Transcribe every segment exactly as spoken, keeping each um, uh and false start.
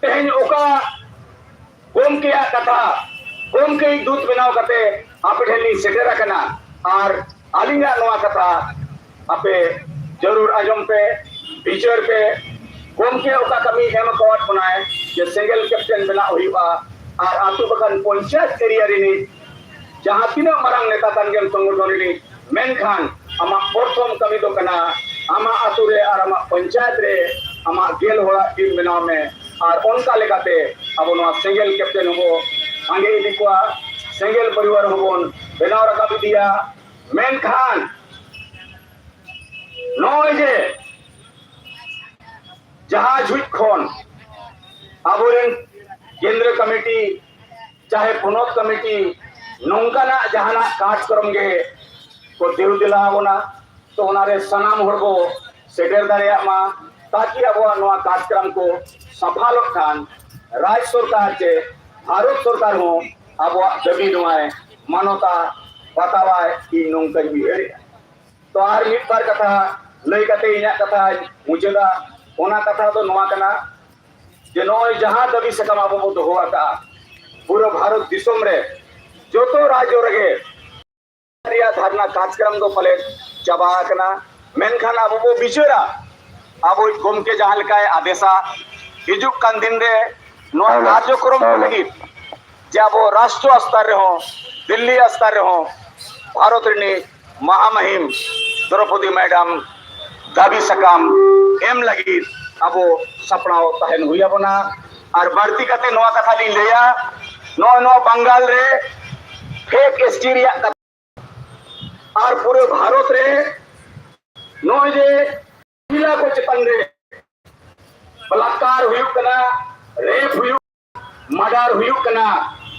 ᱛᱮᱦᱮᱧ ᱚᱠᱟ ᱜᱚᱢᱠᱮᱭᱟᱜ ᱠᱟᱛᱷᱟ, ᱜᱚᱢᱠᱮᱭᱤᱡ ᱫᱩᱛ ᱵᱮᱱᱟᱣ ᱠᱟᱛᱮ ᱟᱯᱮ ᱴᱷᱮᱱ ᱞᱤᱧ ᱥᱮᱴᱮᱨ ᱟᱠᱟᱱᱟ᱾ ᱟᱨ ᱟᱹᱞᱤᱧᱟᱜ ᱱᱚᱣᱟ ᱠᱟᱛᱷᱟ ᱟᱯᱮ ᱡᱟᱹᱨᱩᱲ ᱟᱸᱡᱚᱢ ᱯᱮ, ᱵᱤᱪᱟᱹᱨ ᱯᱮ᱾ ᱜᱚᱢᱠᱮ ᱚᱠᱟ ᱠᱟᱹᱢᱤ ᱮᱢ ᱟᱠᱟᱣᱟᱫ ᱵᱚᱱᱟᱭ ᱡᱮ ᱥᱮᱸᱜᱮᱞ ᱠᱮᱯᱴᱮᱱ ᱵᱮᱱᱟᱣ ᱦᱩᱭᱩᱜᱼᱟ, ᱟᱨ ᱟᱹᱛᱩ ᱵᱟᱠᱷᱟᱱ ᱯᱚᱧᱪᱟᱭᱮᱛ ᱮᱨᱤᱭᱟ ᱨᱤᱱᱤᱡ ᱡᱟᱦᱟᱸ ᱛᱤᱱᱟᱹᱜ ᱢᱟᱨᱟᱝ ᱱᱮᱛᱟ ᱠᱟᱱ ᱜᱮᱢ ᱥᱚᱝᱜᱚᱴᱷᱚᱱ ᱨᱤᱱᱤᱡ, ᱢᱮᱱᱠᱷᱟᱱ ᱟᱢᱟᱜ ᱯᱨᱚᱛᱷᱚᱢ ᱠᱟᱹᱢᱤ ᱫᱚ ᱠᱟᱱᱟ ᱟᱢᱟᱜ ᱟᱹᱛᱩ ᱨᱮ ᱟᱨ ᱟᱢᱟᱜ ᱯᱚᱧᱪᱟᱭᱮᱛ ᱨᱮ ᱟᱢᱟᱜ ᱜᱮᱞ ᱦᱚᱲᱟᱜ ᱴᱤᱢ ᱵᱮᱱᱟᱣ ᱢᱮ᱾ ᱟᱨ ᱚᱱᱠᱟ ᱞᱮᱠᱟᱛᱮ ᱟᱵᱚ ᱱᱚᱣᱟ ᱥᱮᱸᱜᱮᱞ ᱠᱮᱯᱴᱮᱱ ᱦᱚᱸᱵᱚ ᱥᱟᱸᱜᱮ ᱤᱫᱤ ᱠᱚᱣᱟ, ᱥᱮᱸᱜᱮᱞ ᱯᱚᱨᱤᱵᱟᱨ ᱦᱚᱸᱵᱚᱱ ᱵᱮᱱᱟᱣ ᱨᱟᱠᱟᱵ ᱤᱫᱤᱭᱟ᱾ ᱢᱮᱱᱠᱷᱟᱱ ᱱᱚᱜᱼᱚᱭ ᱡᱮ ᱡᱟᱦᱟᱸ ᱡᱷᱩᱡ ᱠᱷᱚᱱ ᱟᱵᱚᱨᱮᱱ ᱠᱮᱱᱫᱨᱚ ᱠᱚᱢᱤᱴᱤ ᱪᱟᱦᱮ ᱯᱚᱱᱚᱛ ᱠᱚᱢᱤᱴᱤ ᱱᱚᱝᱠᱟᱱᱟᱜ ᱡᱟᱦᱟᱱᱟᱜ ᱠᱟᱨᱡᱚᱠᱨᱚᱢ ᱜᱮ ᱠᱚ ᱫᱮᱣ ᱫᱮᱞᱟ ᱟᱵᱚᱱᱟ, ᱛᱚ ᱚᱱᱟᱨᱮ ᱥᱟᱱᱟᱢ ᱦᱚᱲ ᱵᱚ ᱥᱮᱴᱮᱨ ᱫᱟᱲᱮᱭᱟᱜ ᱢᱟ, ᱛᱟᱠᱤ ᱟᱵᱚᱣᱟᱜ ᱱᱚᱣᱟ ᱠᱟᱨᱡᱚᱠᱨᱚᱢ ᱠᱚ ᱥᱟᱯᱷᱟᱞᱚᱜ ᱠᱷᱟᱱ ᱨᱟᱡᱽ ᱥᱚᱨᱠᱟᱨ ᱪᱮ ᱵᱷᱟᱨᱚᱛ ᱥᱚᱨᱠᱟᱨ ᱦᱚᱸ ᱟᱵᱚᱣᱟᱜ ᱫᱟᱹᱵᱤ ᱱᱚᱣᱟᱭ ᱢᱟᱱᱚᱛᱟ ᱵᱟᱛᱟᱣᱟᱭ, ᱤᱧ ᱱᱚᱝᱠᱟᱧ ᱩᱭᱦᱟᱹᱨᱮᱜᱼᱟ᱾ ᱛᱚ ᱟᱨ ᱢᱤᱫ ᱵᱟᱨ ᱠᱟᱛᱷᱟ ᱞᱟᱹᱭ ᱠᱟᱛᱮ ᱤᱧᱟᱹᱜ ᱠᱟᱛᱷᱟᱧ ᱢᱩᱪᱟᱹᱫᱟ᱾ ᱚᱱᱟ ᱠᱟᱛᱷᱟ ᱫᱚ ᱱᱚᱣᱟ ᱠᱟᱱᱟ ᱡᱮ ᱱᱚᱜᱼᱚᱭ ᱡᱟᱦᱟᱸ ᱫᱟᱹᱵᱤ ᱥᱟᱠᱟᱢ ᱟᱵᱚ ᱵᱚ ᱫᱚᱦᱚ ᱟᱠᱟᱫᱼᱟ, ᱯᱩᱨᱟᱹ ᱵᱷᱟᱨᱚᱛ ᱫᱤᱥᱚᱢ ᱨᱮ ᱡᱚᱛᱚ ᱨᱟᱡᱽᱡᱚ ᱨᱮᱜᱮ ᱨᱮᱭᱟᱜ ᱫᱷᱟᱨᱱᱟ ᱠᱟᱨᱡᱚᱠᱨᱚᱢ ᱫᱚ ᱯᱟᱞᱮ ᱪᱟᱵᱟ ᱟᱠᱟᱱᱟ, ᱢᱮᱱᱠᱷᱟᱱ ᱟᱵᱚ ᱵᱚ ᱵᱤᱪᱟᱹᱨᱟ, ᱟᱵᱚᱭᱤᱡ ᱜᱚᱢᱠᱮ ᱡᱟᱦᱟᱸ ᱞᱮᱠᱟᱭ ᱟᱫᱮᱥᱟ, ᱦᱤᱡᱩᱜ ᱠᱟᱱ ᱫᱤᱱ ᱨᱮ ᱱᱚᱣᱟ ᱦᱮᱸ, ᱠᱟᱨᱡᱚᱠᱨᱚᱢ ᱠᱚ ᱦᱮᱸ᱾ ᱞᱟᱹᱜᱤᱫ ᱡᱮ ᱟᱵᱚ ᱨᱟᱥᱴᱨᱚ ᱥᱛᱚᱨ ᱨᱮᱦᱚᱸ, ᱫᱤᱞᱞᱤ ᱥᱛᱚᱨ ᱨᱮᱦᱚᱸ ᱵᱷᱟᱨᱚᱛ ᱨᱤᱱᱤᱡ ᱢᱟᱦᱟᱢᱟᱦᱤᱢ ᱫᱨᱚᱯᱚᱫᱤ ᱢᱮᱰᱟᱢ ᱫᱟᱹᱵᱤ ᱥᱟᱠᱟᱢ ᱮᱢ ᱞᱟᱹᱜᱤᱫ ᱟᱵᱚ ᱥᱟᱯᱲᱟᱣ ᱛᱟᱦᱮᱱ ᱦᱩᱭ ᱟᱵᱚᱱᱟ᱾ ᱟᱨ ᱵᱟᱹᱲᱛᱤ ᱠᱟᱛᱮ ᱱᱚᱣᱟ ᱠᱟᱛᱷᱟ ᱞᱤᱧ ᱞᱟᱹᱭᱟ, ᱱᱚᱜᱼᱚᱭ ᱱᱚᱣᱟ ᱵᱟᱝᱜᱟᱞ ᱨᱮ ᱯᱷᱮᱠ ᱮᱥ ᱴᱤ ᱨᱮᱭᱟᱜ ᱠᱟᱛᱷᱟ, ᱟᱨ ᱯᱩᱨᱟᱹ ᱵᱷᱟᱨᱚᱛ ᱨᱮ ᱱᱚᱜᱼᱚᱭ ᱡᱮ ᱢᱚᱦᱤᱞᱟ ᱠᱚ ᱪᱮᱛᱟᱱ ᱨᱮ ᱵᱟᱞᱟᱛᱠᱟᱨ ᱦᱩᱭᱩᱜ ᱠᱟᱱᱟ, ᱨᱮᱯ ᱦᱩᱭᱩᱜ, ᱢᱟᱨᱰᱟᱨ ᱦᱩᱭᱩᱜ ᱠᱟᱱᱟ,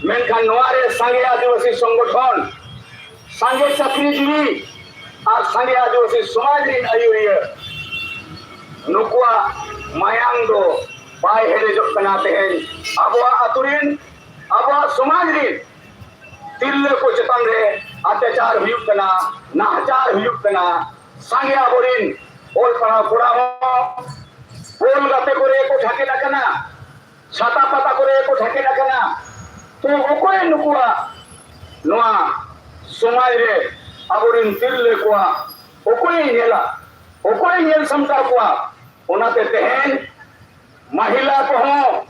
ᱢᱮᱱᱠᱷᱟᱱ ᱱᱚᱣᱟ ᱨᱮ ᱥᱟᱸᱜᱮ ᱟᱹᱫᱤᱵᱟᱹᱥᱤ ᱥᱚᱝᱜᱚᱴᱷᱚᱱ, ᱥᱟᱸᱜᱮ ᱪᱟᱹᱠᱨᱤᱡᱤᱵᱤ ᱟᱨ ᱥᱟᱸᱜᱮ ᱟᱹᱫᱤᱵᱟᱹᱥᱤ ᱥᱚᱢᱟᱡᱽ ᱨᱤᱱ ᱟᱹᱭᱩᱨᱤᱭᱟᱹ ᱱᱩᱠᱩᱣᱟᱜ ᱢᱟᱭᱟᱝ ᱫᱚ ᱵᱟᱭ ᱦᱮᱰᱮᱡᱚᱜ ᱠᱟᱱᱟ᱾ ᱛᱮᱦᱮᱧ ᱟᱵᱚᱣᱟᱜ ᱟᱹᱛᱩ ᱨᱤᱱ, ᱟᱵᱚᱣᱟᱜ ᱥᱚᱢᱟᱡᱽ ᱨᱤᱱ ᱛᱤᱨᱞᱟᱹ ᱠᱚ ᱪᱮᱛᱟᱱ ᱨᱮ ᱚᱛᱛᱟᱪᱟᱨ ᱦᱩᱭᱩᱜ ᱠᱟᱱᱟ, ᱱᱟᱦᱟᱪᱟᱨ ᱦᱩᱭᱩᱜ ᱠᱟᱱᱟ᱾ ᱥᱟᱸᱜᱮ ᱟᱵᱚᱨᱤᱱ ᱚᱞ ᱯᱟᱲᱦᱟᱣ ᱠᱚᱲᱟ ᱦᱚᱸ ᱵᱚᱞ ᱜᱟᱛᱮ ᱠᱚᱨᱮ ᱠᱚ ᱰᱷᱟᱠᱮᱞ ᱟᱠᱟᱱᱟ᱾ ᱥᱮᱴᱮᱨ ᱟᱠᱟᱱᱟ᱾ ᱛᱚ ᱚᱠᱚᱭ ᱱᱩᱠᱩᱣᱟᱜ ᱱᱚᱣᱟ ᱥᱚᱢᱟᱡᱽ ᱨᱮ ᱟᱵᱚᱨᱮᱱ ᱛᱤᱨᱞᱟᱹ ᱠᱚᱣᱟᱜ ᱚᱠᱚᱭᱮ ᱧᱮᱞᱟ, ᱚᱠᱚᱭᱮ ᱧᱮᱞ ᱥᱟᱢᱴᱟᱣ ᱠᱚᱣᱟ? ᱚᱱᱟᱛᱮ ᱛᱮᱦᱮᱧ ᱢᱟᱦᱤᱞᱟ ᱠᱚᱦᱚᱸ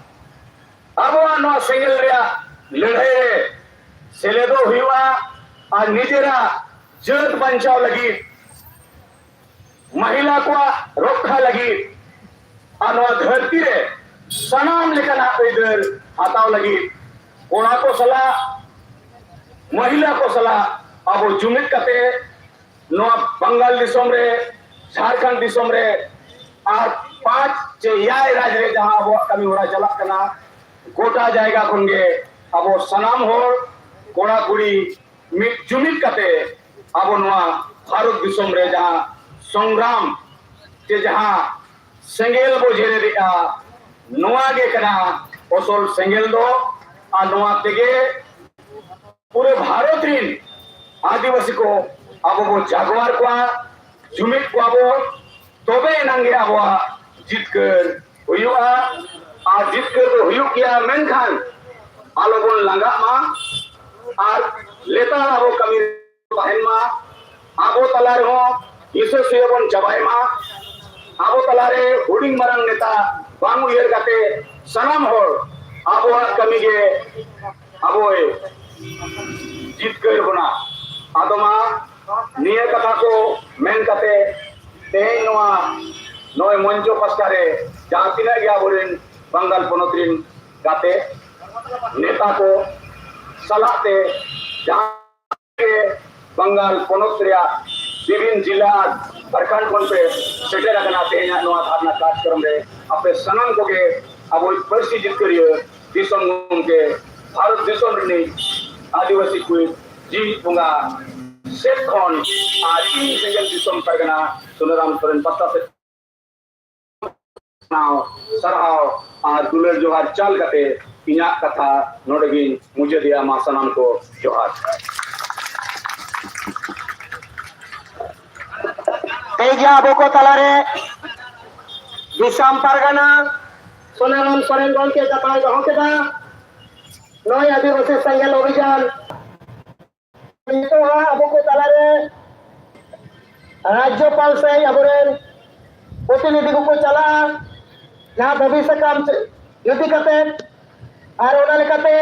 ᱟᱵᱚᱣᱟᱜ ᱱᱚᱣᱟ ᱥᱮᱸᱜᱮᱞ ᱨᱮᱭᱟᱜ ᱞᱟᱹᱲᱦᱟᱹᱭ ᱨᱮ ᱥᱮᱞᱮᱫᱚᱜ ᱦᱩᱭᱩᱜᱼᱟ ᱟᱨ ᱱᱤᱡᱮᱨᱟᱜ ᱡᱟᱹᱛ ᱵᱟᱧᱪᱟᱣ ᱞᱟᱹᱜᱤᱫ, ᱢᱟᱦᱤᱞᱟ ᱠᱚᱣᱟᱜ ᱨᱚᱠᱠᱷᱟ ᱞᱟᱹᱜᱤᱫ ᱟᱨ ᱱᱚᱣᱟ ᱫᱷᱟᱹᱨᱛᱤ ᱨᱮ ᱥᱟᱱᱟᱢ ᱞᱮᱠᱟᱱᱟᱜ ᱟᱹᱭᱫᱟᱹᱨ ᱦᱟᱛᱟᱣ ᱞᱟᱹᱜᱤᱫ ᱠᱚᱲᱟ ᱠᱚ ᱥᱟᱞᱟᱜ, ᱢᱟᱦᱤᱞᱟ ᱠᱚ ᱥᱟᱞᱟᱜ ᱟᱵᱚ ᱡᱩᱢᱤᱫ ᱠᱟᱛᱮ ᱱᱚᱣᱟ ᱵᱟᱝᱜᱟᱞ ᱫᱤᱥᱚᱢ ᱨᱮ, ᱡᱷᱟᱲᱠᱷᱚᱸᱰ ᱫᱤᱥᱚᱢ ᱨᱮ ᱟᱨ ᱯᱟᱸᱪ ᱪᱮ ᱮᱭᱟᱭ ᱨᱟᱡᱽ ᱨᱮ ᱡᱟᱦᱟᱸ ᱟᱵᱚᱣᱟᱜ ᱠᱟᱹᱢᱤ ᱦᱚᱨᱟ ᱪᱟᱞᱟᱜ ᱠᱟᱱᱟ, ᱜᱚᱴᱟ ᱡᱟᱭᱜᱟ ᱠᱷᱚᱱ ᱜᱮ ᱟᱵᱚ ᱥᱟᱱᱟᱢ ᱦᱚᱲ ᱠᱚᱲᱟ ᱠᱩᱲᱤ ᱢᱤᱫ ᱡᱩᱢᱤᱫ ᱠᱟᱛᱮ ᱟᱵᱚ ᱱᱚᱣᱟ ᱵᱷᱟᱨᱚᱛ ᱫᱤᱥᱚᱢ ᱨᱮ ᱡᱟᱦᱟᱸ ᱥᱚᱝᱜᱨᱟᱢ ᱪᱮ ᱡᱟᱦᱟᱸ ᱥᱮᱸᱜᱮᱞ ᱵᱚ ᱡᱮᱨᱮᱫᱮᱜᱼᱟ, ᱱᱚᱣᱟ ᱜᱮ ᱠᱟᱱᱟ ᱟᱥᱚᱞ ᱥᱮᱸᱜᱮᱞ ᱫᱚ᱾ ᱟᱨ ᱱᱚᱣᱟ ᱛᱮᱜᱮ ᱯᱩᱨᱟᱹ ᱵᱷᱟᱨᱚᱛ ᱨᱤᱱ ᱟᱹᱫᱤᱵᱟᱹᱥᱤ ᱠᱚ ᱟᱵᱚ ᱵᱚ ᱡᱟᱜᱣᱟᱨ ᱠᱚᱣᱟ, ᱡᱩᱢᱤᱫ ᱠᱚᱣᱟ ᱵᱚ, ᱛᱚᱵᱮ ᱮᱱᱟᱝ ᱜᱮ ᱟᱵᱚᱣᱟᱜ ᱡᱤᱛᱠᱟᱹᱨ ᱦᱩᱭᱩᱜᱼᱟ᱾ ᱟᱨ ᱡᱤᱛᱠᱟᱹᱨ ᱫᱚ ᱦᱩᱭᱩᱜ ᱜᱮᱭᱟ, ᱢᱮᱱᱠᱷᱟᱱ ᱟᱞᱚ ᱵᱚᱱ ᱞᱟᱸᱜᱟᱜ ᱢᱟ ᱟᱨ ᱞᱮᱛᱟᱲ ᱟᱵᱚ ᱠᱟᱹᱢᱤ ᱛᱟᱦᱮᱱ ᱢᱟ᱾ ᱟᱵᱚ ᱛᱟᱞᱟ ᱨᱮᱦᱚᱸ ᱦᱤᱥᱟᱹ ᱥᱩᱭᱟᱹ ᱵᱚᱱ ᱪᱟᱵᱟᱭ ᱢᱟ᱾ ᱟᱵᱚ ᱛᱟᱞᱟᱨᱮ ᱦᱩᱰᱤᱧ ᱢᱟᱨᱟᱝ ᱱᱮᱛᱟ ᱵᱟᱝ ᱩᱭᱦᱟᱹᱨ ᱠᱟᱛᱮ ᱥᱟᱱᱟᱢ ᱦᱚᱲ ᱟᱵᱚᱣᱟᱜ ᱠᱟᱹᱢᱤ ᱜᱮ ᱟᱵᱚᱭ ᱡᱤᱛᱠᱟᱹᱨ ᱵᱚᱱᱟ᱾ ᱟᱫᱚ ᱢᱟ ᱱᱤᱭᱟᱹ ᱠᱟᱛᱷᱟ ᱠᱚ ᱢᱮᱱ ᱠᱟᱛᱮ ᱛᱮᱦᱮᱧ ᱱᱚᱣᱟ ᱱᱚᱜᱼᱚᱭ ᱢᱚᱧᱪᱚ ᱯᱟᱥᱴᱟ ᱨᱮ ᱡᱟᱦᱟᱸ ᱛᱤᱱᱟᱹᱜ ᱜᱮ ᱟᱵᱚᱨᱮᱱ ᱵᱟᱝᱜᱟᱞ ᱯᱚᱱᱚᱛ ᱨᱮᱱ ᱜᱟᱛᱮ ᱱᱮᱛᱟ ᱠᱚ ᱥᱟᱞᱟᱜ ᱛᱮ ᱡᱟᱦᱟᱸ ᱜᱮ ᱵᱟᱝᱜᱟᱞ ᱯᱚᱱᱚᱛ ᱨᱮᱭᱟᱜ ᱵᱤᱵᱷᱤᱱ ᱡᱤᱞᱟ ᱟᱨ ᱯᱨᱚᱠᱷᱚᱸᱰ ᱠᱷᱚᱱ ᱯᱮ ᱥᱮᱴᱮᱨ ᱟᱠᱟᱱᱟ ᱛᱮᱦᱮᱧᱟᱜ ᱱᱚᱣᱟ ᱫᱷᱟᱨᱱᱟ ᱠᱟᱨᱡᱚᱠᱨᱚᱢ ᱨᱮ, ᱟᱯᱮ ᱥᱟᱱᱟᱢ ᱠᱚᱜᱮ ᱟᱵᱚᱭᱤᱡ ᱯᱟᱹᱨᱥᱤ ᱡᱤᱛᱠᱟᱹᱨᱤᱭᱟᱹ ᱫᱤᱥᱚᱢ ᱜᱚᱢᱠᱮ, ᱵᱷᱟᱨᱚᱛ ᱫᱤᱥᱚᱢ ᱨᱤᱱᱤᱡ ᱟᱹᱫᱤᱵᱟᱹᱥᱤ ᱠᱚᱭᱤᱡ ᱡᱤᱣᱤ ᱵᱚᱸᱜᱟ ᱥᱮᱫ ᱠᱷᱚᱱ ᱟᱨ ᱤᱧ ᱥᱮᱸᱜᱮᱞ ᱫᱤᱥᱚᱢ ᱯᱟᱨᱜᱟᱱᱟ ᱥᱩᱱᱟᱹᱨᱟᱢ ᱥᱚᱨᱮᱱ ᱯᱟᱦᱴᱟ ᱥᱮᱫ ᱥᱟᱶ ᱥᱟᱨᱦᱟᱣ ᱟᱨ ᱫᱩᱞᱟᱹᱲ ᱡᱚᱦᱟᱨ ᱪᱟᱞ ᱠᱟᱛᱮ ᱤᱧᱟᱹᱜ ᱠᱟᱛᱷᱟ ᱱᱚᱰᱮ ᱜᱤᱧ ᱢᱩᱪᱟᱹᱫᱮᱜᱼᱟ᱾ ᱢᱟ ᱥᱟᱱᱟᱢ ᱠᱚ ᱡᱚᱦᱟᱨ᱾ ᱛᱮᱦᱮᱧ ᱟᱵᱚ ᱠᱚ ᱛᱟᱞᱟᱨᱮ ᱫᱤᱥᱚᱢ ᱯᱟᱨᱜᱟᱱᱟ ᱥᱩᱱᱟᱹᱨᱟᱢ ᱥᱚᱨᱮᱱ ᱜᱚᱢᱠᱮ ᱠᱟᱛᱷᱟᱭ ᱫᱚᱦᱚ ᱠᱮᱫᱟ᱾ ᱱᱚᱜᱼᱚᱭ ᱟᱹᱫᱤᱵᱟᱹᱥᱤ ᱥᱮᱸᱜᱮᱞ ᱚᱵᱷᱤᱡᱟᱱ ᱱᱤᱛᱚᱜ ᱦᱟᱸᱜ ᱟᱵᱚ ᱠᱚ ᱛᱟᱞᱟᱨᱮ ᱨᱟᱡᱽᱡᱚᱯᱟᱞ ᱥᱮ ᱟᱵᱚᱨᱮᱱ ᱯᱨᱚᱛᱤᱱᱤᱫᱷᱤ ᱠᱚᱠᱚ ᱪᱟᱞᱟᱜᱼᱟ, ᱡᱟᱦᱟᱸ ᱫᱟᱹᱵᱤ ᱥᱟᱠᱟᱢ ᱤᱫᱤ ᱠᱟᱛᱮ ᱟᱨ ᱚᱱᱟ ᱞᱮᱠᱟᱛᱮ